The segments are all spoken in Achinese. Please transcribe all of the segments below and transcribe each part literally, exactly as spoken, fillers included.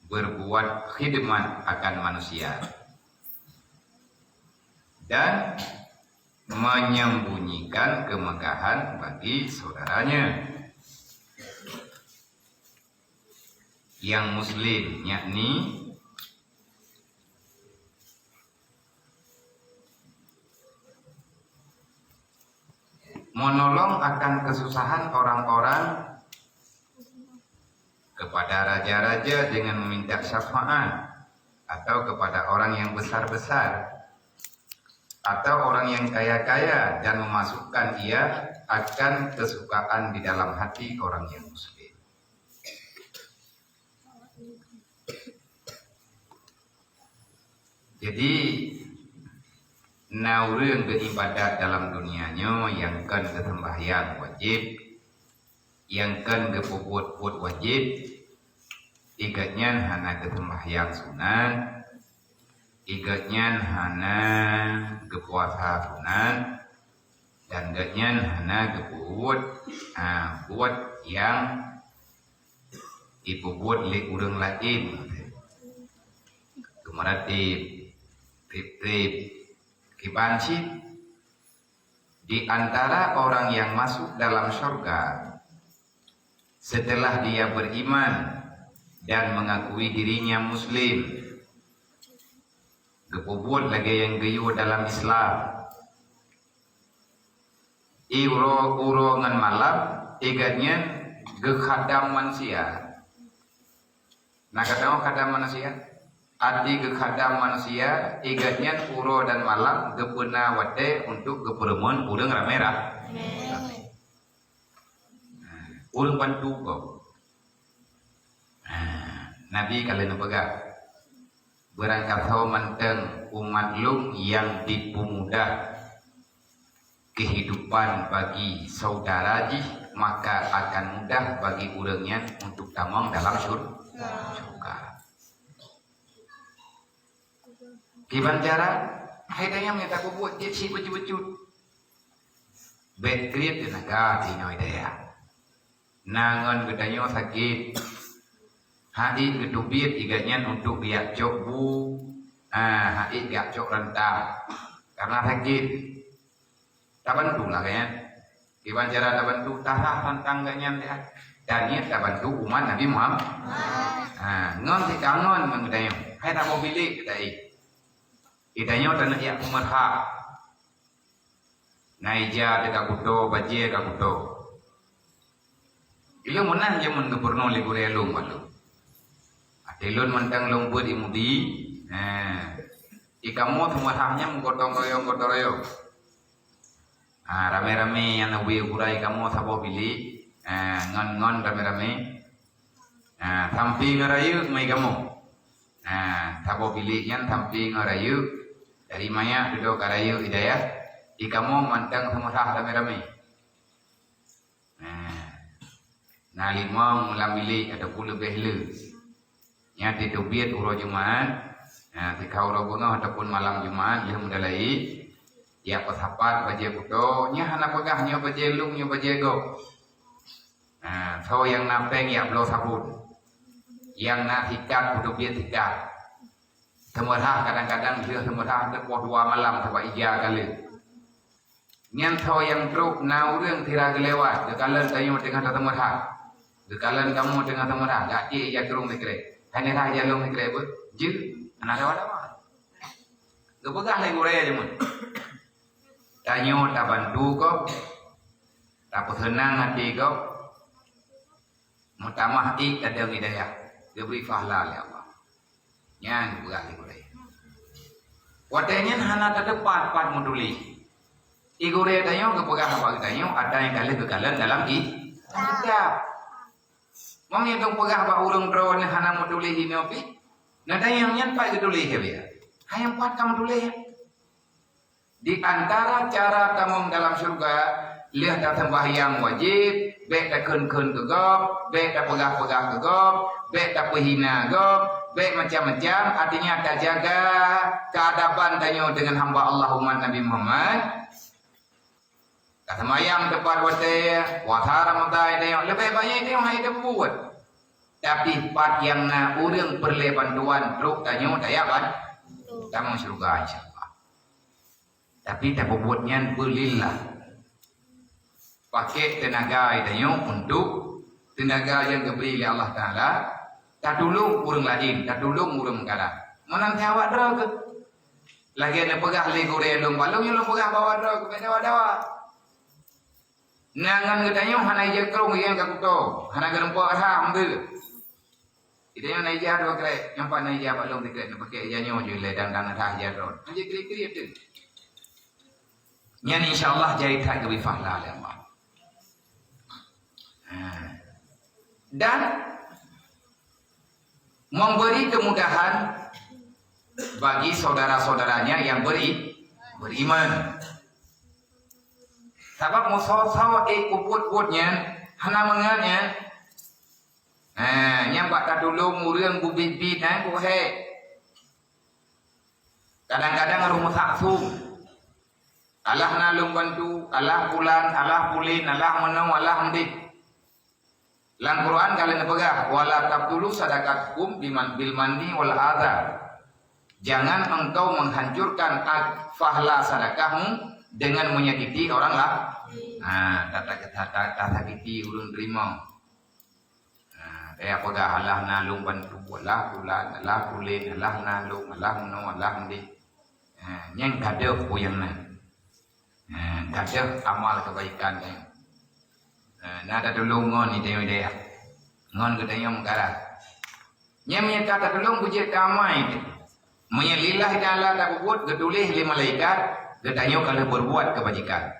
berbuat khidmat akan manusia, dan menyembunyikan kemegahan bagi saudaranya yang muslim, yakni menolong akan kesusahan orang-orang, kepada raja-raja dengan meminta syafaat, atau kepada orang yang besar-besar, atau orang yang kaya-kaya dan memasukkan ia akan kesukaan di dalam hati orang yang muslim. Jadi, na ureuëng geuibadat dalam dunia nyoe nyang kon geuseumbahyang wajéb, nyang kon geupeubuet-buet wajéb, i gobnyan hana geuseumbahyang sunat, i gobnyan hana geupuasa sunat, dan gobnyan hana geubuet, ah, buet nyang jipeubuet lé ureuëng laén. Geumeuratéb, treb-treb, kiban cit di antara orang yang masuk dalam syurga setelah dia beriman dan mengakui dirinya muslim, geupeubuet lagée nyang geuyue dalam Islam. I uroe, uroe ngon malam, i gobnyan geukhadam manusia. Na gata nyoe khadam manusia? Arti geukhadam manusia, i gobnyan uroe dan malam geupeuna watée untuk geupeureumeun ureuëng ramé ra-, ureuëng bantu gob. Nah, Nabi ka lheueh neupeugah, "Beurangkasoe mantong umat lôn nyang jipeumudah kehidupan bagi saudara jih, maka akan mudah bagi ureuëng nyan untuk tamong dalam syur-, syurga." Kiban cara, hai tanyoe nyang tapeubuet jeuet si bacut-bacut. Bék kriet teunaga tinoe daya. Na ngon geutanyoe sakét. Hai geuteubiet i gobnyan untuk geujak cok bu, ah, hai geujak cok rantang. Karena sakét. Tabantu lah gobnyan. Kiban cara tabantu, tarhah rantang gobnyan deh. Dan nyan tabantu umat Nabi Muhammad. Ha, ngon sikangon ngon geutanyoe. Hai taboh bilék geutanyoe. Geutanyoe taneuk jak peumeurhah. Na ija teuka kuto, bajée ka kuto. Ilôn meunang jameun geupeureunoe lé gurée lôn bak lôn. Até lôn mantong lôn beuet i Mudi. Nah, i kamoe seumeurhah nyan meugotong royong, gotong royong. Ah, ramé-ramé nyang na ubé ukuran i kamoe saboh bilék. Ah, ngon-ngon ramé-ramé. Ah, sampi ngon rayeuk mai kamoe. Ah, saboh bilék nyan sampi ngon rayeuk. Dari manyak dudoe ka rayeuk i dayah. I kamoe mantong seumeurhah ramé-ramé. Nah, na limong lam bilék ataupun leubeh le. Nyan teubiet uroe Jumat, nah, teuka uroe beungoh ataupun malam Jumat, lheueh meudalai, jak peusapat bajée kuto, nyan hana peugah nyoe bajée lôn, nyoe bajée gob. Nah, soe nyang na péng jak bloe sabon. Nyang na sikat, peuteubiet sikat. Seumeurhah kadang-kadang lheueh seumeurhah teupoh dua malam sabab ija ka lheueh. Nyan soe nyang trok na ureuëng sira geulewat, geukalon tanyoe teungoh taseumeurhah. Geukalon kamoe teungoh taseumeurhah, gaki ija krueng sikrek. Hana rhah ija lôn sikrek beuh, jeuet, hana dawa-dawa. Geupeugah lé gurée jameun. Tanyoe tabantu gob, tapeuseunang até gob, meutamah ék ladôm hidayah, geubri pahala lé Allah. Nyan geupeugah lé gurée. Watée nyan hana tateupat pat meutuléh. I gurée tanyoe geupeugah bak geutanyoe ata nyang ka lheueh geukalon dalam ki-, kitab. Meunyoe geupeugah bak ureuëng droeneuh hana meutuléh inoe pih, na tanyoe nyan pat geutuléh sabe. Hai nyang pat ka meutuléh. Di antara cara tamong dalam syurga, lheueh taseumbahyang wajéb, bék takheun-kheun keu gob, bék tapeugah-peugah keu gob, bék tapeuhina gob, bék macam-macam, artinya tajaga keadaban tanyoe deungon hamba Allah umat Nabi Muhammad. Taseumbahyang teupat watée, puasa Ramadhan tanyoe, leubeh banyak tanyoe hai tapeubuet. Tapi pat nyang na ureuëng peureulée bantuan trok tanyoe tajak ban tamong syeuruga, insya Allah. Tapi tapeubuet nyan beulillah. Pakai teunaga tanyoe untuk teunaga nyang geubri lé Allah Taala, tatulông ureuëng laén, tatulông ureuëng meukarat. Meunan awak droe keuh. Lagée neupeugah lé gurée lôn bak lôn, nyoe lôn peugah bak awak droe keuh, bék dawa-dawa. Na ngon geutanyoe hana ija krông nyang ka kuto, hana geureumpok rhah meuteue. Geutanyoe na ija dua krek, nyoe pat na ija bak lôn sikrek, neupaké ija nyoe jeuet lé dan, dan rhah ija droe. Hana ija kriet-kriet teuh. Nyan insya Allah jai that geubri pahala lé Allah. Ha. Dan memberi kemudahan bagi saudara-saudaranya yang beri-, beriman. Sabab meusoe-soe ék peubuet-buet nyan hana mangat nyan. Ha, nyan bak tatulông ureuëng bubit-bit, ha, buhé. Kadang-kadang harôh meusaksung. Alah na lôn bantu, alah pulan, alah pulen, alah meunoe, alah meudeh. Lam Quran ka lheueh neupeugah, "Wala tabtulu sadaqatukum biman-, bil manni wal adha." Jangan engkau menghancurkan ag-, pahala sedekahmu dengan menyakiti orang la-, ha, ta-, ta-, ta-, ta-, tasakiti ureuëng teurimong. Ha, kaya peugah, "Alah na lôn bantu, alah pulan, alah pulen, alah na lôn, alah meunoe, alah meudeh." Ha, nyan gadôh peue nyang na. Ha, gadôh amal keubaikan nyan. Ha, na tatulông ngon geutanyoe dayah. Ngon geutanyoe meukarat. Nyan meunyo ka tatulông beujeuet keu amai teuh. Meunyo lillahi ta'ala tapeubuet, geutuléh lé malaikat, geutanyoe ka lheueh peubuet keubajikan.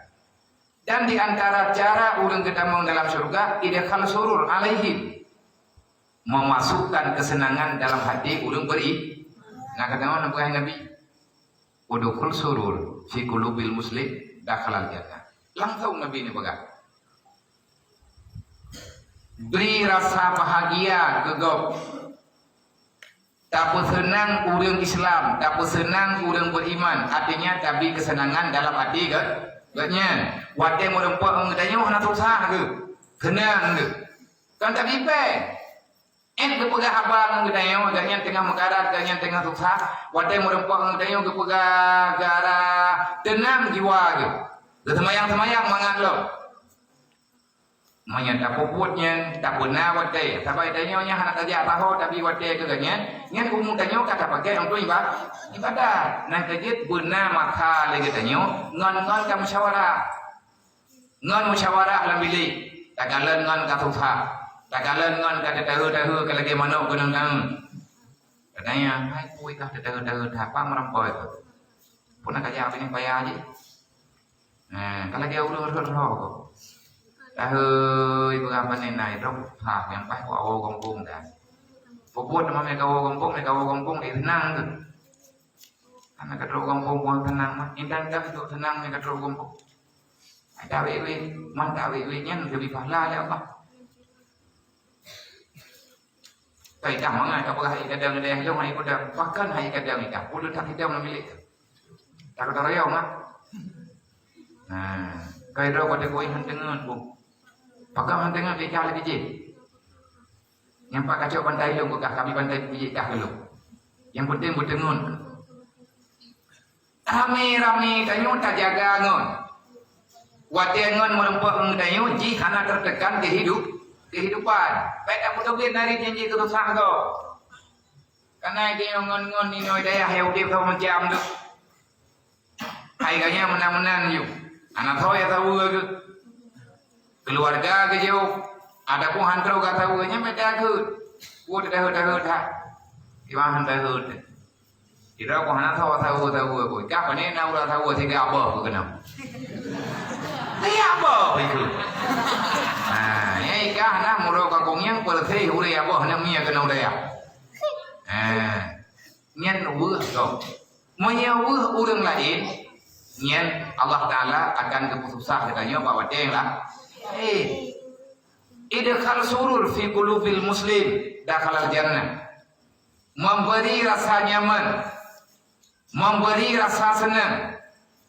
Dan di antara cara ureuëng geutamong dalam syeuruga, idkhal surur alaihim. Memasukkan kesenangan dalam hati ureuëng beri. Nah, kata Nabi, "Udkhul surur fi qulubil muslim dakhalal jannah." Langsung Nabi neupeugah, "Beri rasa bahagia keu gob." Tapeuseunang ureuëng Islam, tapeuseunang ureuëng beriman, artinya tabri keuseunangan dalam até geu-, geuhnyan. Watée meurumpok ngon geutanyoe hana susah geuh, seunang geuh. Kon tabri péng. Ék geupeugah haba ngon geutanyoe, geuhnyan teungoh meukarat, geuhnyan teungoh susah. Watée meurumpok ngon geutanyoe geupeugah gara teunang jiwa geuh. Geuseumayang-seumayang mangat lom. Meunyoe tapeubuet nyan, tapeuna watée. Sabab tanyoe nyan hana tajak saho, tapi watée keu geuhnyan, nyan umu tanyoe ka tapakai untuk iba-, ibadat. Nyan keuh jeuet beuna masa lé geutanyoe ngon-ngon ka musyawarah. Ngon musyawarah lam bilék, takalon ngon ka susah, takalon ngon ka teuteue-teue ka lagée manok gunong taneueng. Katanya, "Hai, peue kah teuteue-teue that, pat meurampok kah?" Peue na ka jak binéh paya jih. Nah, ka lagée ureuëng rhot-rhot kah. Tahôi peugah panen na idong, ha, nyang paih keu awoe gampông dah. Peubuet teuma meukawoe gampông, meukawoe gampông, eh, seunang tu. Hana ka trok gampông buang seunang mah. Intan dah tu seunang meukatrok gampông. Ada wék-wék, mantap wék-wék nyan geubri pahala lé Allah. Kai dah mangat ka peugah hai kadang deh long hai kudang. Pakon hai kadang dah. Ulôn tak hidang lam bilék. Tak kata rayong ah. Nah, kai droe kata koi han teungeut bu. Pakon han teungeut dah lagi jih. Nyang pat kacok bantai lôn peugah, kami bantai bijéh kah lôn. Nyang penting beuteungon. Ramé-ramé tanyoe tajaga ngon. Watée ngon meurumpok ngon tanyoe jih hana teutekan keuhidup, keuhidupan. Baik tak beutôi nari janji keu susah go. Kana tanyoe ngon-ngon inoe dayah ya udeb sama macam tu. Hai ganya meunan-meunan ju. Anak soe ya tahu ke? Keluarga ke jauh. Ada pun hantu ka tahu ganya meda ke. Ku dah tahu-tahu dah. Iwan hantu. Tidak pun hana tahu-tahu-tahu aku. Kah ni nak udah tahu tiga abah aku kena. Tiga abah itu. Nah, ya ikah nah murah kakung yang bersih uri abah nak mia kena udah ya. Nah, nyan weuh kau. Meunyoe weuh ureuëng laén, nyan Allah Taala akan geupeususah geutanyoe bak watée nyang laén. Idkhal surur fi qulubil muslim dakhalal jannah. Memberi rasa nyaman, memberi rasa senang,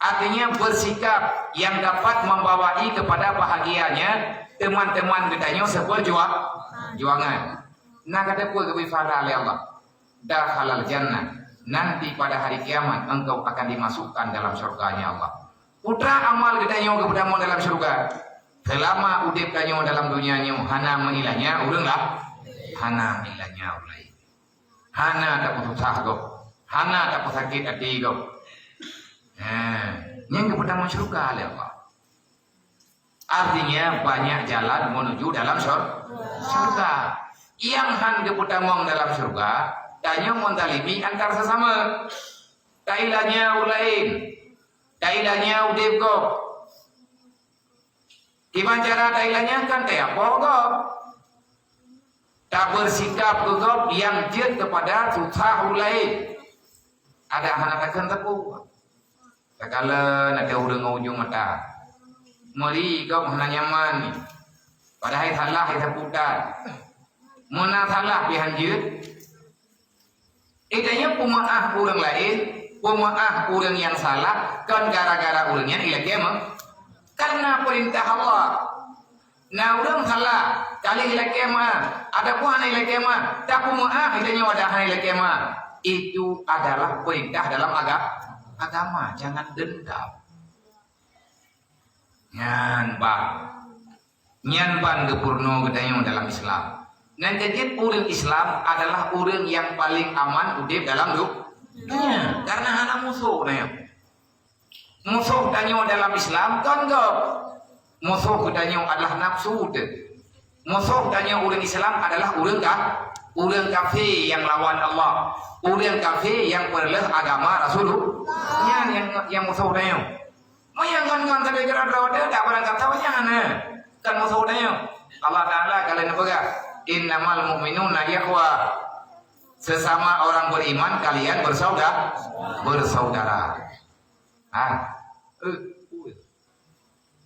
artinya bersikap yang dapat membawai kepada bahagianya teman-teman geutanyoe seperjuang-, juangan. Na kata peue geubri pahala lé Allah? Dakhalal jannah. Nanti pada hari kiamat engkau akan dimasukkan dalam syurga-Nya Allah. Putra amal geutanyoe geupeutamong dalam syurga. Seulama udeb tanyoe dalam dunia nyoe hana meuilanya ureuëng lah, hana meuilanya ureuëng laén. Hana tapeususah gob, hana tapeusakét até gob. Nah, nyan geupeutamong syurga lé Allah. Artinya banyak jalan menuju dalam syur-, syurga. Nyang han geupeutamong dalam syurga, tanyoe meuzalimi antar sesama. Tailanya ureuëng laén, tailanya udeb gob. Kiban cara tailanya kan tayapoh gob. Tabersikap keu gob nyang jeuet keupada susah ureuëng laén. Ada hana takheun teupeu. Takalon ada ureuëng ngon ujong mata. Meuri gob hana nyaman ni. Padahai salah di saputan. Meuna salah pih han jeuet. Idanya peumaáh ureuëng laén, peumaáh ureuëng nyang salah, kon gara-gara ureuëng nyan ilakée meuh. Karena perintah Allah. Na ureuëng salah, ka lheueh ilakée meuáh, ataupun hana ilakée meuáh, tapeumaáh idanya wadah hana ilakée meuáh. Itu adalah perintah dalam aga-, agama, jangan dendam. Nyan ban. Nyan ban geupeurunoe geutanyoe dalam Islam. Nyan cit ureuëng Islam adalah ureuëng nyang paleng aman udeb dalam du-, dunia. Karena hana musoh tanyoe. Musoh tanyoe dalam Islam kon gob. Musoh geutanyoe adalah nafsu teuh. Musoh tanyoe ureuëng Islam adalah ureuëng ka-, ureuëng kafé nyang lawan Allah. Ureuëng kafé nyang peureuloh agama Rasulullah. Nyan nyang, nyang musoh tanyoe. Meunyoe ngon-ngon sabe keudroe-droe teuh, dak barang kata nyan hana. Kan musoh tanyoe. Allah Taala ka lheueh neupeugah, "Innamal mu'minuna ikhwa." Sesama orang beriman kalian bersaudara, bersaudara. Ha? Eh, ui.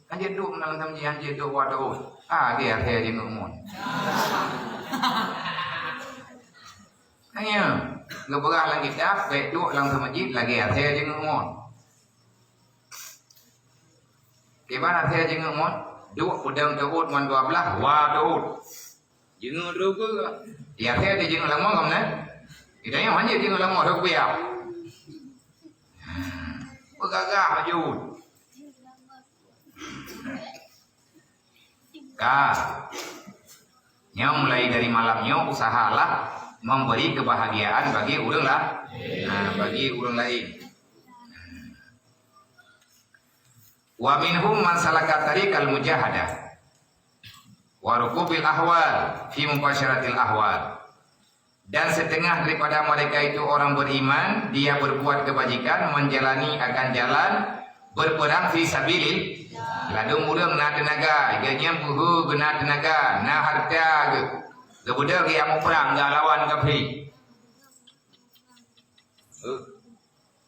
Kan jeuet duek lam masjid, jeuet duek wadoe. Ha, dia saya jenguk mun. Hanya, geupeugah lam kitab, bèk duek lam masjid lagèe asèe jingeuot. Kiban asèe jingeuot, duek peudeueng teuôt ngon dua blaih, wa teuôt. Jingeuot reubeue. Di asèe di jingeuot lam mong, kan? Di tanyoe hana jingeuot lam mong, reubeue. Peugagah maju. Ka. Nyoe mulai dari malam nyoe usahalah memberi kebahagiaan bagi ureueng la-, nah, bagi ureueng laén. Wa minhum man salaka tariqal mujahadah wa rukubil ahwal fi mubasyaratil ahwal. Dan setengah daripada mereka itu orang beriman, dia berbuat kebajikan, menjalani akan jalan berperang fi sabilillah. Ladôm ureueng na teunaga, geuh nyan beuhe geuh na teunaga, na hareuta geuh, geuh beudôh geuh jak muprang, geuh lawan kafé. Eh,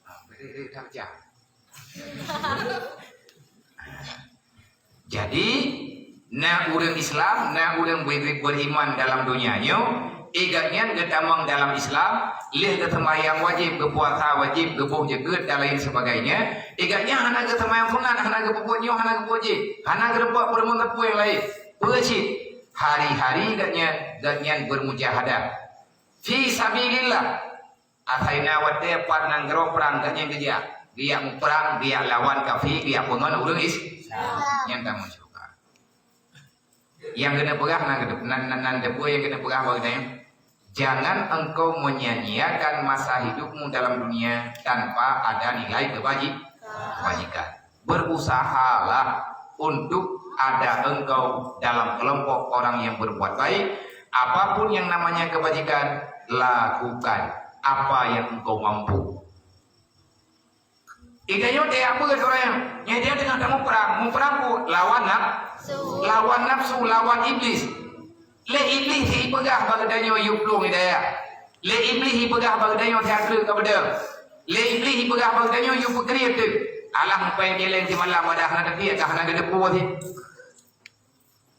ah, eh, eh, tak pecah. Jadi, na ureueng Islam, na ureueng ber-, beriman dalam dunia nyoe, igat nyan geutamong dalam Islam, lheueh geuseumbahyang wajéb, geupuasa wajéb, geuboh jeukeut dan lain sebagainya, igat nyan hana geuseumbahyang sunat, hana geupeubuet nyoe, hana geupeubuet jih, hana geureubak peurumoh teupeu nyang laén. Peue cit? Hari-hari geuh nyan, geuh nyan beurmujahadah. Fi sabilillah. Asai na watèe pat nanggroe prang geuh nyan geujak. Geujak muprang, geujak lawan kafé, geujak peungon ureueng Is-, nyan tamong syeuruga. Nyang keuneuk peugah nan, nan, nan, nan teupeue nyang keuneuk peugah bak geutanyoe. Jangan engkau menyia-nyiakan masa hidupmu dalam dunia tanpa ada nilai kebaji-, kebajikan. Berusahalah untuk ada engkau dalam kelompok orang yang berbuat baik. Apapun yang namanya kebajikan, lakukan apa yang engkau mampu. Itanyoe teuyak beuet ureueng nyan, nyan dia teungoh tamuprang. Muprang peue? Lawan naf-, lawan nafsu, lawan iblis. Lé iblis jipeugah bak geutanyoe yue plueng hidayah. Lé iblis jipeugah bak geutanyoe that treuk ka beudôh. Lé iblis jipeugah bak geutanyoe yue peukriet teuk. Alah mupéng céléng simalam, padahai hana teubiet, ka hana geuteupeue cit.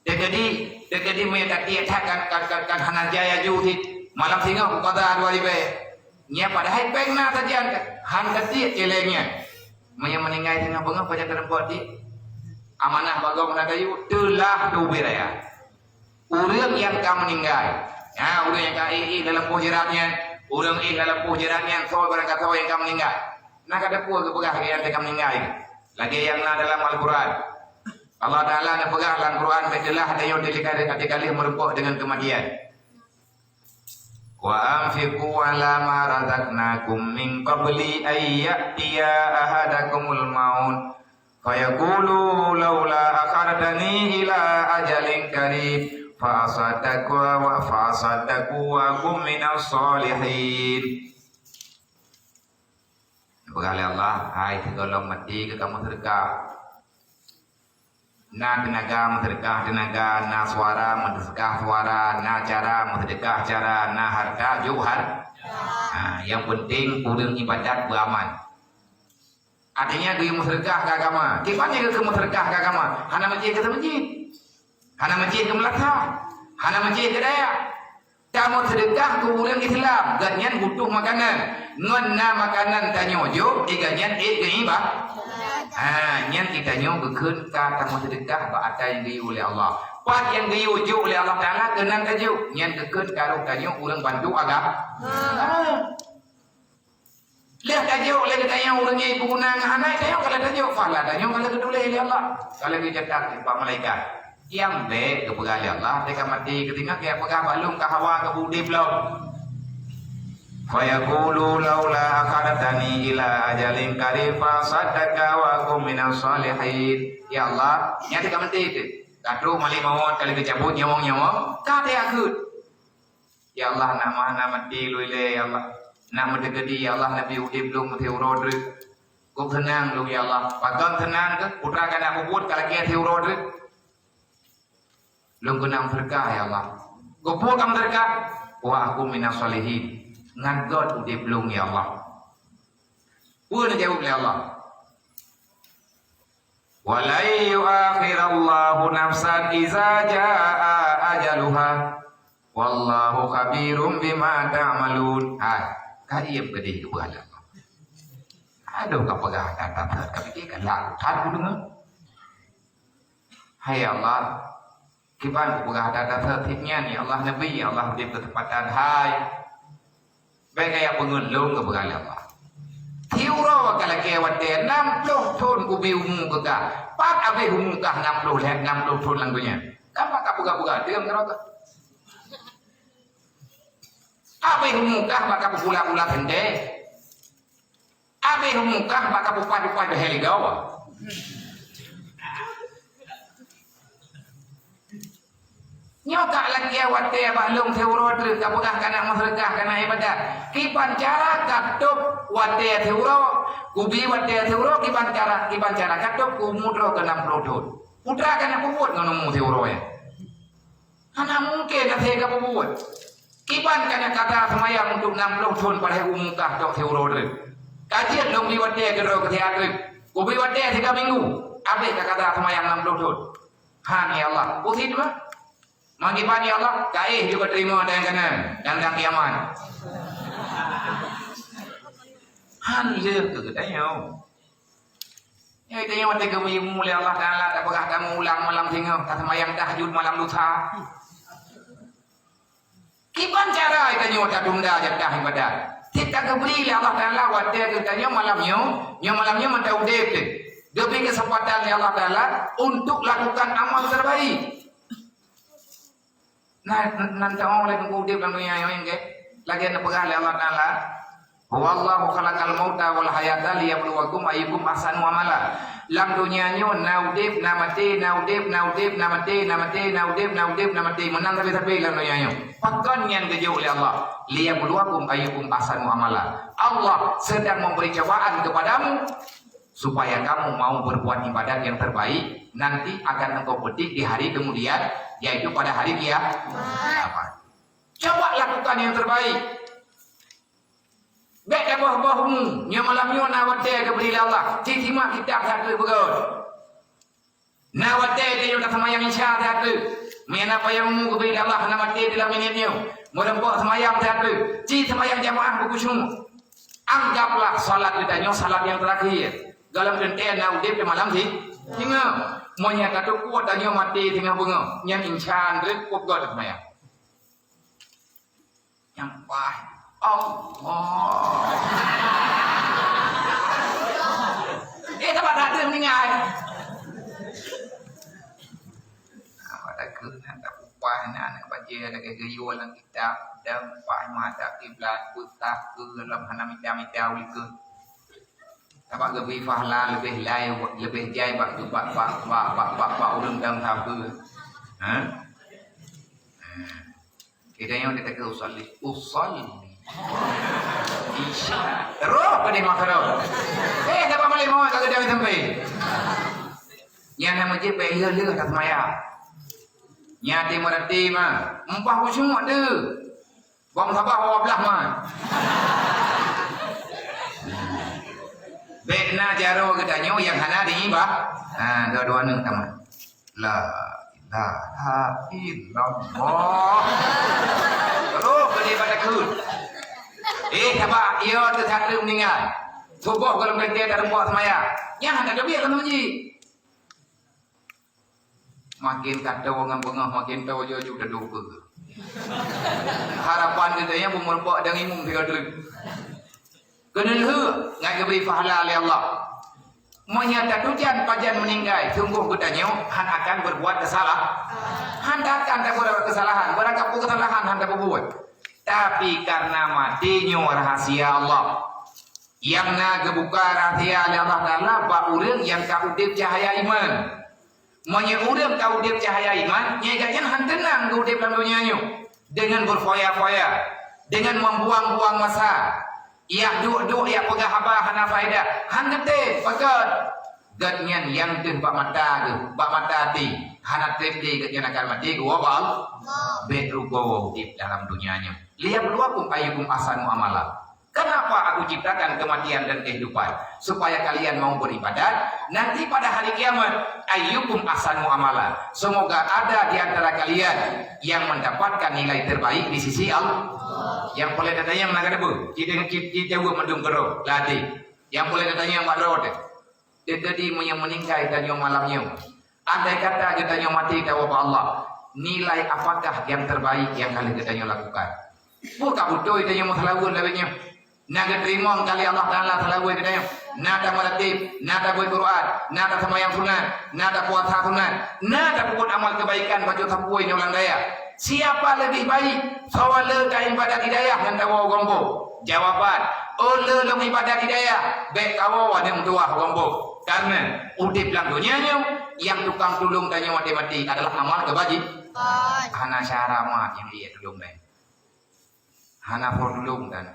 Teukeudi, teukeudi meunyoe tatiek that kan, kan, kan, kan hana jai aju cit. Malam singoh kupada dua ribèe. Nyan padahai péng na sajan, han tatiek céléng nyan. Meunyoe meuninggai singoh beungoh, pajan tareumpok cit. Amanah bak gob hana tayue, teulah teubiet raya. Ureueng nyang ka meuninggai, Ha, ureuëng nyang ka éh-éh lam lampôh jeurat nyan, ureuëng éh lam lampôh jeurat nyan, soe barangkasoe nyang ka meuninggai. Na ka teupeue geupeugah lagée nyan ka meuninggai. Lagée nyang na dalam Al-Quran. Allah Taala neupeugah lam Quran, "Beuteulah tanyoe teuka-, teuka lheueh meurumpok deungon keumatian." "Wa anfiqu ala ma razaqnakum min qabli an ya'tiya ahadakumul maut, fayaqulu laula akhartani ila ajalin qarib, fa asaddaqu wa, fa asaddaqu wa akun minas shalihin." Peugah lé Allah, "Hai sigohlom maté, keu kamoe seudeukah." Na teunaga, meuseudeukah teunaga, na suara, meuseudeukah suara, na cara, meuseudeukah cara, na harta, jok har-, ha, nyang penting ureuëng ibadat beuaman. Artinya, geuyue meuseudeukah keu agama. Kiban nyang geukheun meuseudeukah keu agama? Hana meucéh keu seumeujid. Hana meucéh keu meulasah. Hana meucéh keu dayah. Tameuseudeukah keu ureuëng Islam, gobnyan butuh makanan. Ngon na makanan tanyoe jok, di gobnyan ék geuiba-, ha, nyan geutanyoe geukheun ka tameuseudeukah bak atra nyang geuyue lé Allah. Pat nyang geuyue jok lé Allah Taala keunan tajok, nyan geukheun ka roh tanyoe ureuëng bantu agam-, ha. Lheueh tajok lé geutanyoe ureuëng nyang ipeuguna ngon hana, tanyoe ka lheueh tajok, pahala tanyoe ka lheueh geutuléh lé Allah. Ka lheueh geucatat lé bak malaikat. Nyang bék geupeugah lé Allah, teuka maté geutinggai, geupeugah bak lôn ka hawa keu udeb lom. Fayaqulu laula akhartani ila ajalin qarib fa asaddaqa wa akun minas shalihin. Ya Allah, nyan teuka maté teuh. Ka trok malaikat maut ka lheueh geucabut nyawöng-nyawöng, ka teuka kheun. Ya Allah, nak ma-, nak maté lôn ilée, ya Allah. Nak meuteugedi, ya Allah, neubi udeb lôn meusiuroe treuk. Kok seunang lôn, ya Allah. Pakon seunang keuh, putra ka na peubuet ka lakée siuroe treuk. Lôn keunan meuseudeukah, ya Allah. Keupeue ka meuseudeukah? Wa akun minas shalihin. Ngon göt udeb lôn, ya Allah. Peue neujaweueb lé Allah? "Wa lan yu'akhirallahu nafsan iza jaa ajaluha. Wallahu khabirum bima ta'malun." Hai, ka diem keudeh geupeugah lé Allah. Aduh, ka peugah that-that, ka pike galak that kudeungoe. Hai Allah, kiban kupeugah that-that seutit nyan, ya Allah, neubi, ya Allah, udeb keuseumpatan hai. Bék gaya peungeut lôn geupeugah lé Allah. Siuroe ka lakée watée nam ploh thon kubi umu keu kah. Pat abéh umu kah nam ploh lhée, nam ploh thon lam donya. Kan bak ka peugah-peugah deungon keurok kah. Abéh umu kah bak ka peugula-gula teuntée. Abéh umu kah bak ka peupaih-paih beuhe ligau. Nyoe ka lakée watée bak lôn siuroe treuk ka peugah ka na meuseudeukah, ka na iébadat. Kiban cara ka tôb watée siuroe, kubi watée siuroe, kiban cara, kiban cara ka tôb keu umu droe keu nam ploh thon. Putra ka na peubuet ngon umu siuroe nyan. Hana mungken hase ka peubuet. Kiban ka na kata seumayang untuk nam ploh thon padahai umu kah tok siuroe treuk. Ka jeuet lôn bi watée keudroe keu siat treuk. Kubi watée siga minggu, abéh ka kata seumayang nam ploh thon. Han, ya Allah, pusit mah. Manggiban, ya Allah, ka éh juga terima dan kanan dan dang kiamat. Han leuh keu geutanyoe. Ya, geutanyoe watée geuyue lé Allah Taala tapeugah kamoe ulang malam singoh, taseumayang tahajud malam lusa. Kiban cara geutanyoe tatunda jatah ibadat. Cit ka geubri lé Allah Taala watée geutanyoe malam nyoe, nyoe malam nyoe mantong udeb teuh. Geubri keuseumpatan lé Allah Taala untuk lakukan amal terbaik. Nah, nan teuong lé teungku udeb lam donya nyoe, nggih. Lagée neupeugah lé Allah Taala, "Huwallahu khalaqal mauta wal hayata liyabluwakum ayyukum ahsanu amala." Lam donya nyoe na udeb, na maté, na udeb, na udeb, na maté, na maté, na udeb, na udeb, na maté. Meunan sabe-sabe lam donya nyoe. Pakon nyan geujok lé Allah? "Liyabluwakum ayyukum ahsanu amala." Allah sedang memberi cobaan kepadamu supaya kamu mau berbuat ibadat yang terbaik, nanti akan engkau petik di hari kemudian, yaitu pada hari kia-, kiamat. Coba lakukan yang terbaik. Bék taboh-boh umu, nyoe malam nyoe na watée geubri lé Allah. Ci simak kitab that treuk beugôt. Na watée tanyoe taseumayang Isya that treuk. Meunyo na panyang umu geubri lé Allah, na maté di lam minét nyoe. Meurumpok seumayang that treuk. Ci seumayang jamaah beukhusyuk. Anggaplah salat geutanyoe salat nyang teurakhir. Gohlom teuntée na udeb di malam si-, singoh. Meunyo ka teupeue tanyoe maté singoh beungoh, nyan insya Allah peugot seumayang. Nyang paih. Allah. Eh, saban that meuninggai. Apa dah keu, dah upah na, aneuk bajée lagée geuyue lam kitab, dan paih mata kiblat, peutak keu lom hana mita-mita ulikeu. Sabab geubri pahala leubeh lai, leubeh jai bak, bak, bak ureueng nyang sapeue. Ha? Ha. Kita nyang ditakeu usalli. Usalli. Isya. Terus pada makro. Eh, dapat balik mau tak ada sampai. Nyang nama je payah leuh tak semaya. Nyang ti mereti mah. Empah khusyuk tu. Bang sabar awak belah mah. Bek na jaroe geutanyoe nyang hana diibah. Ha, dua-dua ni tamat. La ilaha illallah. Terus beli pada kut. Eh, sabar, ia tu satu meninggal. Subuh kalau berhenti ada rumah semaya. Yang ada lebih kalau ji. Makin kata orang bengah, makin tahu jauh-jauh dah lupa. Harapan kita yang bermerbak dan imum tiga tu. Keuneulheueh ngat geubri pahala lé Allah. Meunyoe tatujan pajan meuninggai, sunggoh geutanyoe han akan berbuat kesalah-, han akan taberbuat kesalahan. Barang kapeue kesalahan han tapeubuet. Tapi karena maté nyoe rahasia Allah. Nyang na geubuka rahasia lé Allah Taala bak ureueng nyang ka udeb cahaya iman. Meunyoe ureueng ka udeb cahaya iman, nyan gobnyan han teunang geuudeb lam donya nyoe, deungon berfoya-foya, deungon membuang-buang masa, yak duek-duek, yak peugah haba hana faedah, han geutem, pakon? Gobnyan nyang deuh bak mata geuh, bak mata até, hana tem lé gobnyan akan maté geuwoe bak Allah. Bèk rugoe udeb dalam donya nyoe. Liyabluwakum ayyukum ahsanu amala. Kenapa Aku ciptakan kematian dan kehidupan? Supaya kalian mau beribadat. Nanti pada hari kiamat, ayyukum ahsanu amala. Semoga ada di antara kalian yang mendapatkan nilai terbaik di sisi Allah. Nyang peureulèe tatanyong na geudeungoe, ci, ci, ci, mandum keudroe, latih. Nyang peureulèe tatanyong bak droe teuh. Teukeudi meunyoe meuninggai tanyoe malam nyoe, andai kata geutanyoe maté tawoe bak Allah, nilai apakah yang terbaik yang ka lheueh geutanyoe lakukan? Peue ka beutôi tanyoe meuseulaweuet lagèe nyoe? Na geuteurimong ka lé Allah Taala seulaweuet geutanyoe? Na tameuratéb, na tabeuet Quran, na taseumayang sunat, na tapuasa sunat, na tapeubuet amal keubaikan bacut sapeue nyoe lam dayah? Siapa leubeh baik, soe le ka ibadat di dayah ngon tawoe u gampông? Jawaban, oh le lôn ibadat di dayah, bèk kawoe aneuk meutuwah u gampông. Karena udeb lam donya nyoe, nyang tukang tulông tanyoe maté-maté adalah amal keubaji-, hana cara mat nyang jitulông lé. Hana po tulông dan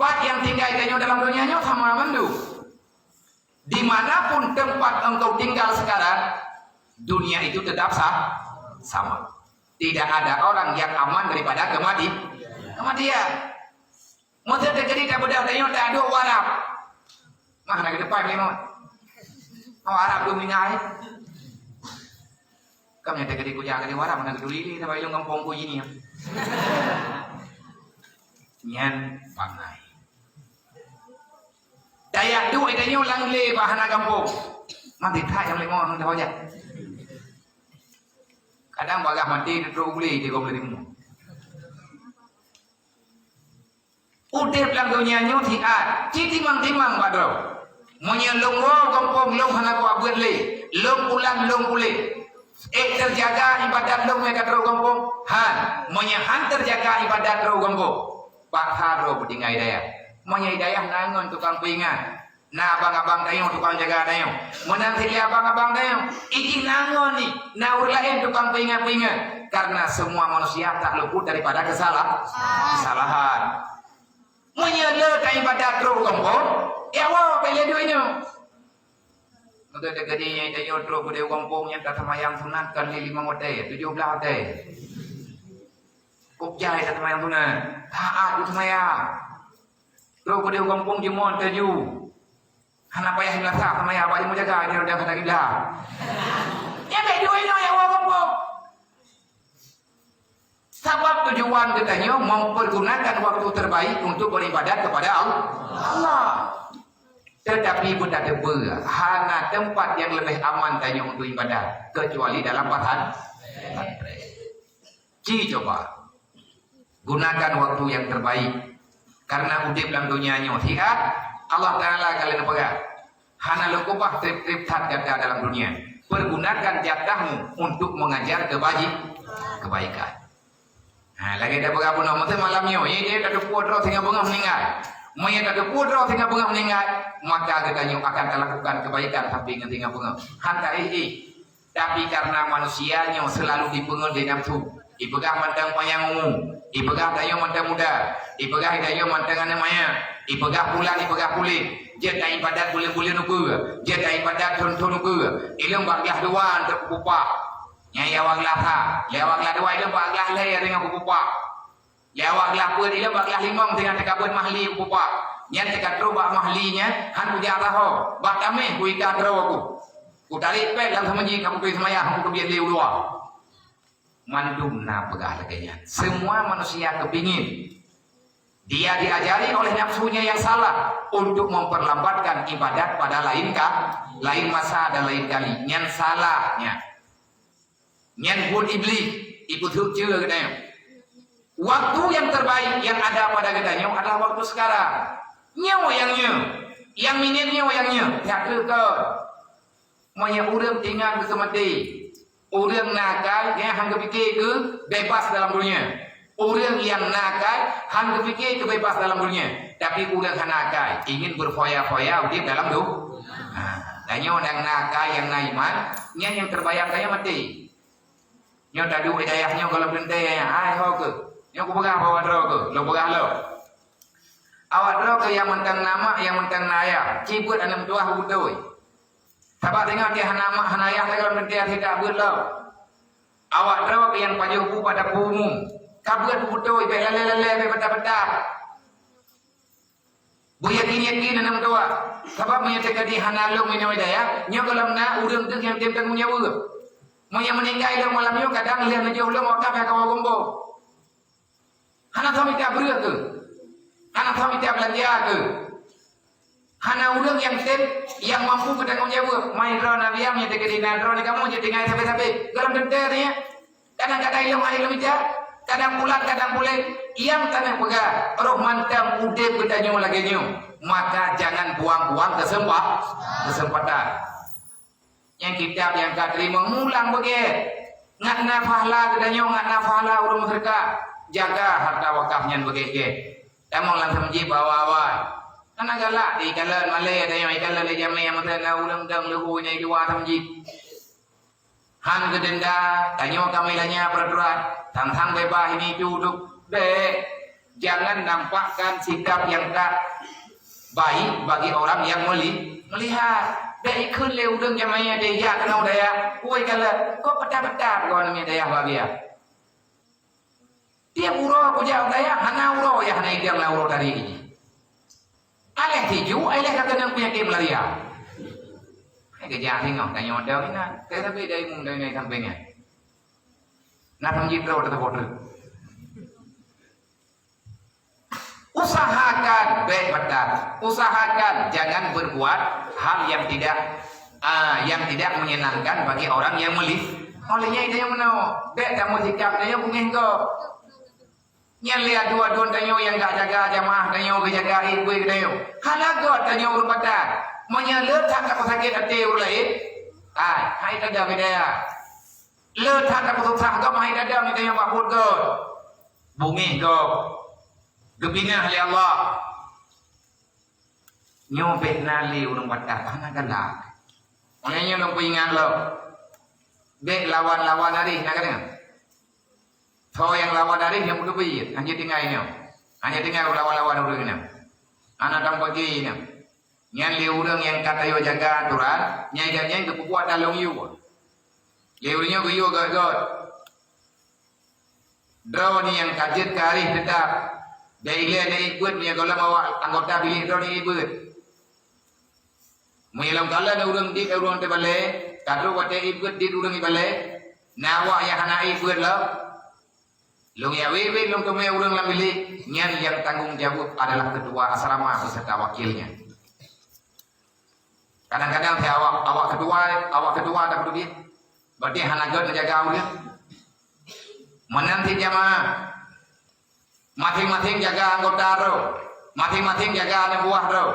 Pat nyang tinggai tanyoe dalam donya nyoe sama mandum. Di mana pun tempat engkau tinggal sekarang, dunia itu tetap sa-, sama. Tidak ada orang yang aman daripada kemati-, kematian. Meuseuti keudéh tabeudah tanyoe taduek u Arab. Mah na keudepan lé meuh. Awak Arab dum ingai. Kam nyang teukeudi kujak keudéh u Arab, na geuturi lé, saban ilôn gampông ku jih nyan. Nyan bangai. Tajak duek tanyoe lam lé bah hana gampông. Maté that nyang limong ngon tajak. Kadang bagaih maté duek u glé di gampông limong. Udeb lam donya nyoe siat, ci timang-timang bak droe. Meunyoe lôn woe gampông lôn hana kuabeuet lé, lôn pulang lôn puléh. Ék teujaga ibadat lôn nyang ka trok gampông? Han. Meunyoe han teujaga ibadat trok gampông, paksa droe beutinggai dayah. Meunyoe dayah na ngon tukang peuingat, na abang-abang tanyoe tukang jaga tanyoe. Meunan cit lé abang-abang tanyoe, ijih na ngon ni, na ureueng laén tukang peuingat-peuingat. Karena semua manusia tak luput daripada kesalah-, kesalahan. Meunyoe le ka ibadat trok u gampông, ya Allah, bèk lé duek nyoe. Maka teukeudi nyang tanyoe trok u gampông nyang ka seumayang sunat kan lé limong watèe, tujoh blah watèe. Kok jai ka seumayang sunat, taat keu seumayang. Trok u gampông jeuet taju. Hana payah meulasa sama ya, bak jeuet jaga di roda kata kiblat. Nyan bèk duek nyoe ya Allah gampông. Sabab tujuan geutanyoe mempergunakan waktu terbaik untuk beribadat kepada Allah. Allah. Tetapi beutateupeue, hana teumpat nyang leubeh aman tanyoe untuk ibadat kecuali dalam pasan-, pesantren. Ci coba, Gunakan waktu yang terbaik. Karena udeb lam dunia nyoe siat, Allah Taala ka lheueh neupeugah, "Hana lôn keubah treb-treb that gata dalam dunia. Pergunakan jatahmu untuk mengajar kebaji-, kebaikan." Ha, lagèe tapeugah bunoe, meusé malam nyoe, ya, ya, tateupeue droe singoh beungoh meuninggai. Meunyo tateupeue droe singoh beungoh meuninggai, maka geutanyoe akan talakukan kebaikan sampai ngon singoh beungoh. Han taéh-éh. Tapi karena manusia nyoe selalu dipeungeut lé nafsu, ipeugah mantong panyang umu, ipeugah tanyoe mantong muda, ipeugah tanyoe mantong aneuk manyak, ipeugah pulan, ipeugah puléh, jeuet taibadat buleuen-buleuen ukeue, jeuet taibadat thon-thon ukeue, ilôn bak glah dua untuk kupupah. Nyan ya awak glah sa, lé awak glah dua ilôn bak glah lhèe ringan kupupah. Lé awak glah peuet ilôn bak glah limong teungoh teuka beuet mahli kupupah. Nyan teuka trok bak mahli nyan, han kujak saho, bak tameh kuika droe ku. Kutarék pèt lam seumeujid, ka kuturi seumayang, han kuteubiet lé u luwa. Mandum na peugah lagèe nyan. Semua manusia kepingin dia diajari oleh nafsunya yang salah untuk memperlambatkan ibadat pada lain ka-, lain masa dan lain kali. Nyan salah nyan. Nyan buet Iblih, ipeuseuk ceue geutanyoe. Waktu yang terbaik yang ada pada geutanyoe adalah waktu sekarang. Nyoe nyang nyoe, nyang minèt nyoe nyang nyoe, jak keu kon. Meunyoe ureueng ingat keu maté, ureueng nakal nyang han geupike keu bebas dalam dunia. Ureueng nyang nakal han geupike keu bebas dalam dunia, tapi ureueng hana nakal ingin berfoya-foya udeb dalam du-, ha, dan nyoe nyang nakal nyang na iman, nyan nyang terbayang keu nyan maté. Nyoe taduek di dayah nyoe gohlom teuntèe, ai ho keuh. Nyoe kupeugah bak awak droe keuh, lôn peugah lom. Awak droe keuh nyang mantong na mak, nyang mantong na ayah, ci beuet aneuk meutuah beutôi. Sabab teungoh teuh hana mak hana ayah lagèe lôn teuntèe até ka beuet lom. Awak droe nyang pajoh bu bak dapur umum, ka beuet beutôi, bèk lalè-lalè, bèk peutah-peutah. Beuyakin-yakin aneuk meutuah, sabab meunyoe teuka di hana lôn meunyoe dayah, nyoe gohlom na ureueng deuh nyang tem tanggong jaweueb. Meunyoe meuninggai lôn malam nyoe, kadang lheueh neujoh lôn wakaf nyang kawa gombong. Hana soe mita breueh keuh? Hana soe mita beulanja keuh? Hana ureueng nyang tem, nyang mampu geutanggong jaweueb. Mai droe na biang nyang teukeudi na droe di kamoe jeuet tinggai sabe-sabe. Gohlom teuntèe nyan. Kadang-kadang ilôn hai lôn mita, kadang pulan, kadang puléh. Nyang tanyoe peugah, roh mantong udeb geutanyoe lagèe nyoe, maka jangan buang-buang kesempa-, kesempatan. Nyang kitab nyang ka teurimong mulang beugèt. Ngat na pahala geutanyoe, ngat na pahala ureueng meuseudeukah. Jaga harta wakaf nyan beugèt-gèt. Tamong lam seumeujid bak awai-awai. Hana galak, ikalon malèe tanyoe, ikalon lé jamèe nyang meuteuna ureueng dang leuhô nyang i luwa seumeujid. Han geudenda, tanyoe ka meulanya peuraturan, sang-sang beubaih ini itu udeb. Bèk, jangan nampakkan sikap yang tak baik bagi orang yang meli-, melihat. Bèk ikheun lé ureueng jamèe nyang jak keunoe dayah. Woi kalon, kok peutah-peutah droeneuh dayah bahagia. Tiep uroe kujak u dayah, hana uroe nyang hana idong lam uroe tadi. Aléh tiju, aléh ka keunong peunyakét malaria. Hai geujak singoh, tanyoe dong inan. Tapi dari mung dari nai sampai nyan. Nah, pang jitro tetap bodoh. Usahakan, bèk batal. Usahakan jangan berbuat hal yang tidak, ah, yang tidak menyenangkan bagi orang yang meli-, oleh nyan tanyoe meunoe. Bèk tameusikap tanyoe beungèh gob. Nyan lé adoe-adoe tanyoe nyang ka jaga jamaah tanyoe, geujaga ié-ié tanyoe. Hana göt tanyoe ureueng batat. Meunyoe le that tapeusakét até ureueng laén, hai, hai tada bidaya. Le that tapeususah gob, hai tada tanyoe bak buet göt. Beungèh gob. Geupinah lé Allah. Nyoe bèk na lé ureueng batat, hana galak. Makanya nyoe lôn peuingat lom. Bèk lawan-lawan arèh, na ka deungö? Soe nyang lawan arèh nyang beuteubiet, hana tinggai nyoe. Hana tinggai lawan-lawan ureueng nyoe. Hana dang bagi nyoe. Nyan lé ureueng nyang ka tayue jaga atoran, nyan gobnyan geupeubuet dalong yue. Lé ureueng nyoe geuyue göt-göt. Droeneuh nyang ka jeuet keu arèh teutap, bèk ilèe neuiet beuet meunyoe gohlom awak anggota bilék droeneuh iet beuet. Meunyoe lam kala na ureueng dit ureueng teubalèe, ka trok watèe iet beuet dit ureueng ibalèe, na awak nyang hana iet beuet lom. Lôn jak wèt-wèt lôn teumè ureueng lam bilék, nyan nyang tanggong jaweueb adalah ketua asrama beserta wakilnya. Kadang-kadang si awak, awak ketua, awak ketua dak dudoe, berarti hana göt neujaga ureueng. Meunan cit jamaah. Maséng-maséng jaga anggota droe, maséng-maséng jaga aneuk buah droe.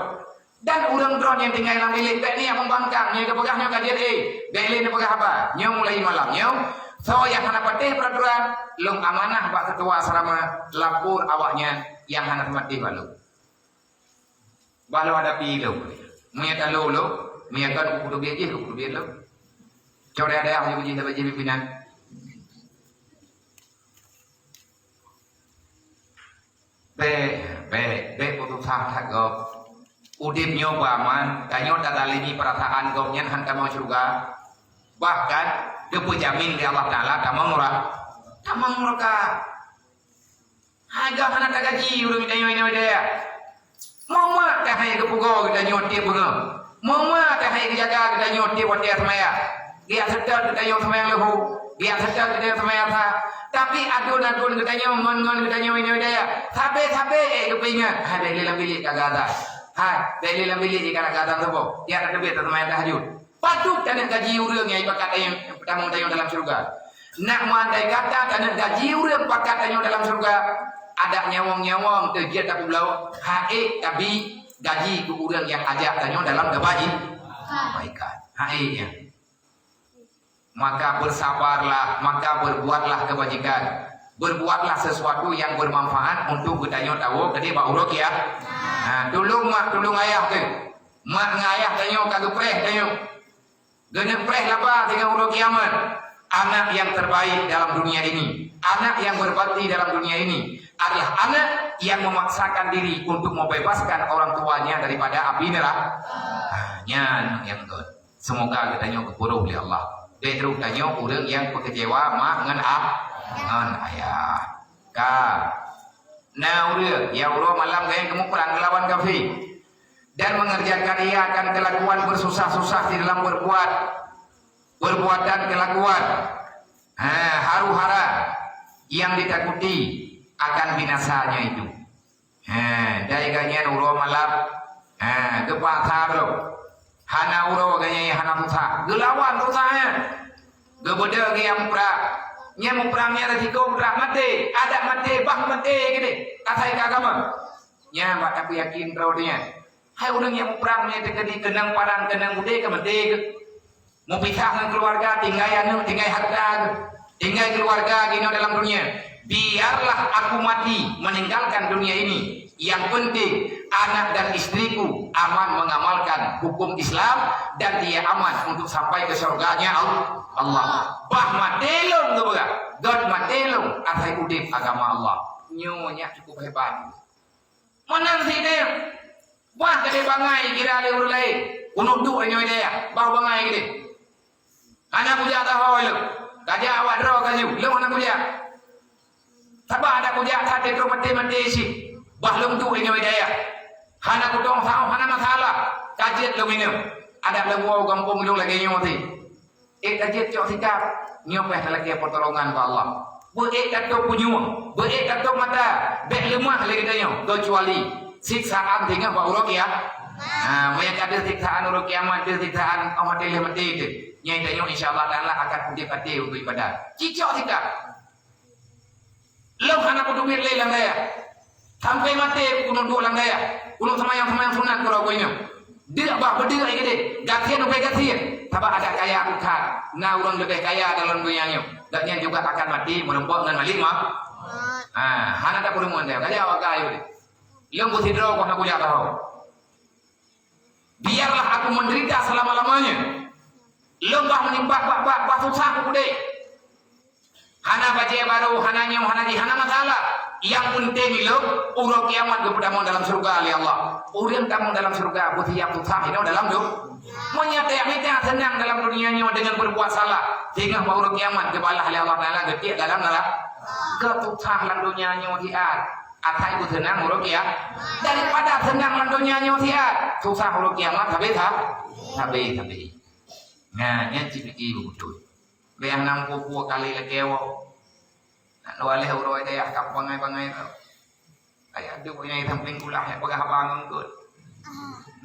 Dan ureuëng droe nyang tinggai lam bilék, bék niat membangkang, nyoe geupeugah nyoe ka jeuet, eh, bék lé neupeugah haba. Nyoe mulai malam nyoe, soe nyang hana patéh peuraturan, lôn amanah bak keutua asrama, lapor awaknyan nyang hana teumatéh bak lôn. Bah lôn hadapi lôn. Meunyoe talo lôn, meunyoe kon, keu peuteubiet jih, keu peuteubiet lôn. Cok dayah-dayah jih, jih sabe jih pimpinan. Bék, bék, bék peususah that gob. Udeb nyoe beuaman, tanyoe tazalimi peurasaan gobnyan han tamong syeuruga. Bahkan, geupeujamin lé Allah Taala tamong neura-, tamong neuraka. Hai geuh hana tagaji ureuëng tanyoe inong dayah. Meunyoe ka hai geupeugoe geutanyoe tiep beungoh. Meunyoe ka hai geujaga geutanyoe tiep watée seumayang. Geujak seutôt geutanyoe seumayang leuhô, geujak seutôt geutanyoe seumayang sa. Tapi aduen-aduen geutanyoe ngon-ngon geutanyoe inong dayah. Sabe-sabe ék geupeuingat. Hai bék lé lam bilék ka geuazan. Hai bék lé lam bilék ka geuazan suboh. Jak tateubiet taseumayang tahajud. Patôt taneuk gaji ureuëng nyang ipakat tanyoe, tamong tanyoe dalam syeuruga. Nak meuandai kata taneuk gaji ureuëng pakat tanyoe dalam syeuruga, adak nyawöng-nyawöng teujeuet tapeubloe, han ék tabi gaji keu ureuëng nyang ajak tanyoe dalam keubaji-, kebaikan. Han ék nyan. Maka bersabarlah, maka berbuatlah kebajikan. Berbuatlah sesuatu yang bermanfaat untuk geutanyoe tawoe keudeh bak uroe kia-, ha, tulông mak, tulông ayah teuh. Mak ngon ayah tanyoe ka geupreh tanyoe. Geuneuk preh laba singoh uroe kiamat. Anak yang terbaik dalam dunia ini, anak yang berbakti dalam dunia ini adalah anak yang memaksakan diri untuk membebaskan orang tuanya daripada api neraka. Ha, nyan nyang göt. Semoga geutanyoe geupeurôh lé Allah. Bék troh tanyoe ureuëng nyang peukeucewa mak ngon a-, ngon ayah. Ka. Na ureuëng nyang uroe malam gaya geumuprang geulawan kafé dan mengerjakan ia akan kelakuan bersusah-susah di dalam berbuat perbuatan kelakuan, ha, haru-hara yang ditakuti akan binasanya itu. Ha, dai gobnyan uroe malam, ha, geupaksa droe. Hana uroe gobnyan hana susah. Geulawan susah nyan. Geubeudôh geuh nyang muprang. Nyang muprang nyan risiko muprang maté. Adak maté, bah maté keudeh. Asai keu agama. Nyan bak tapeuyakin droe nyan. Hai ureuëng nyang muprang nyan teukeudi keunong parang, keunong udeb ka maté geuh. Meupisah ngon keuluwarga, tinggai aneuëk, tinggai hareuta, tinggai keuluwarga geuh inoe dalam dunia. Biarlah aku mati meninggalkan dunia ini. Yang penting, anak dan istriku aman mengamalkan hukum Islam dan dia aman untuk sampai ke syurganya Al-, Allah. Bah maté lôn geupeugah, göt maté lôn asai udeb agama Allah. Nyoe nyak cukup hebat. Meunan sideh, bah keudeh bangai kira lé ureuëng laén. Keuneuk duek nyoe deh, bah bangai keudeh. Hana kujak taho lom. Kajak awak droe kaju, lom hana kujak. Sabab ada kujak that trok maté-maté cit. Bah lom duek nyoe deh. Hana kutong saoh, hana masalah. Kajeuet lom inong. Ada lom woe gampông lom lagée nyoe teuh. Ék ka jeuet cok sikap, nyoe payah talakée pertolongan bak Allah. Beu ék tatôp punyueng, beu ék tatôp mata, bék leumah lé geutanyoe, keucuali siksaan singoh bak uroe kia-, ha, meunyo ka deuh siksaan uroe kiamat, deuh siksaan óh maté lheueh maté teuh. Nyan tanyoe insya Allah Taala akan udeb até untuk ibadat. Cicok sikap. Lôn hana kuteubiet lé lam dayah. Sampai maté keuneuk duek lam dayah. Keuneuk seumayang-seumayang sunat keudroe geuh nyoe. Deuk bah beudeuek lagée deh. Gasien ubé gasien. Sabab adak kaya bukan. Na ureuëng leubeh kaya dalam dunia nyoe. Gobnyan juga akan maté meureumpok ngon Malik Maut. Ha, hana tapeureumeun deh. Kaya awak gayuh deh. Lôn beusidroe keuh hana kujak taho. Biarlah aku menderita selama-lamanya. Lôn bah meunimpa bak, bak, bak susah udeb. Hana bajée barô, hana nyoe, hana jih, hana masalah. Nyang peunteng lôn, uroe kiamat geupeutamong dalam syeuruga lé Allah. Ureuëng tamong dalam syeuruga beusiap susah inoe dalam dun-, meunyo tajak mita seunang dalam dunia nyoe deungon berbuat salah, singoh bak uroe kiamat geubalah lé Allah Taala geutiek dalam neuraka. Keu susah lam dunia nyoe siat. Asai beuseunang uroe kia-, daripada seunang lam donya nyoe siat, susah uroe kiamat sabe-sa-, sabe-sabe. Nah, nyan cit pike beubeutôi. Lheuh nam pue-pue kali lakée woe. Nak lôn aleh uroe dayah kab bangai-bangai tu. Ayah duek nyang sampéng kulah nyang peugah haba ngon eungkôt.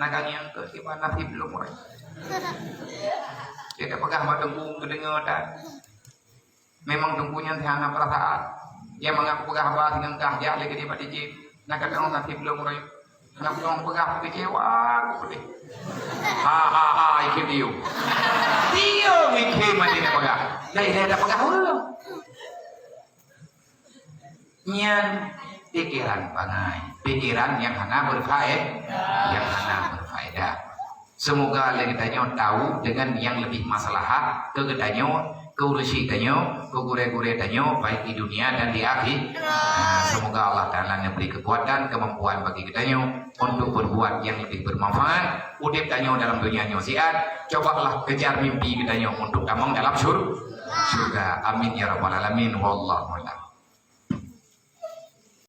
Nah, ka ngieng eungkôt kiban naseb lôn uroe. Dia dak peugah bak teungku geudeungoe tan. Memang teungku nyan hana peurasaan. Dia mangat peugah haba singoh kah jak lé geude bak D J. Na ka teuh sakét lom roh. Na teuh peugah kecewa ku deh. Ha ha ha, ikheun diu. Diu ikheun mati na peugah. Dai dai dak peugah ureueng. Nyan pikiran bangai, pikiran nyang hana berfae-, nyang hana berfaedah. Semoga lé geutanyoe tahu dengan yang lebih maslahat keu geutanyoe, keu ureueng tanyoe, keu gurée-gurée tanyoe, baik di dunia dan di akhi-, Nah, semoga Allah Taala memberi kekuatan, kemampuan bagi geutanyoe untuk berbuat yang lebih bermanfaat. Udeb tanyoe dalam dunia nyoe siat, cobalah kejar mimpi geutanyoe untuk tamong dalam syur-, syurga. Amin ya rabbal alamin. Wallahu a'lam.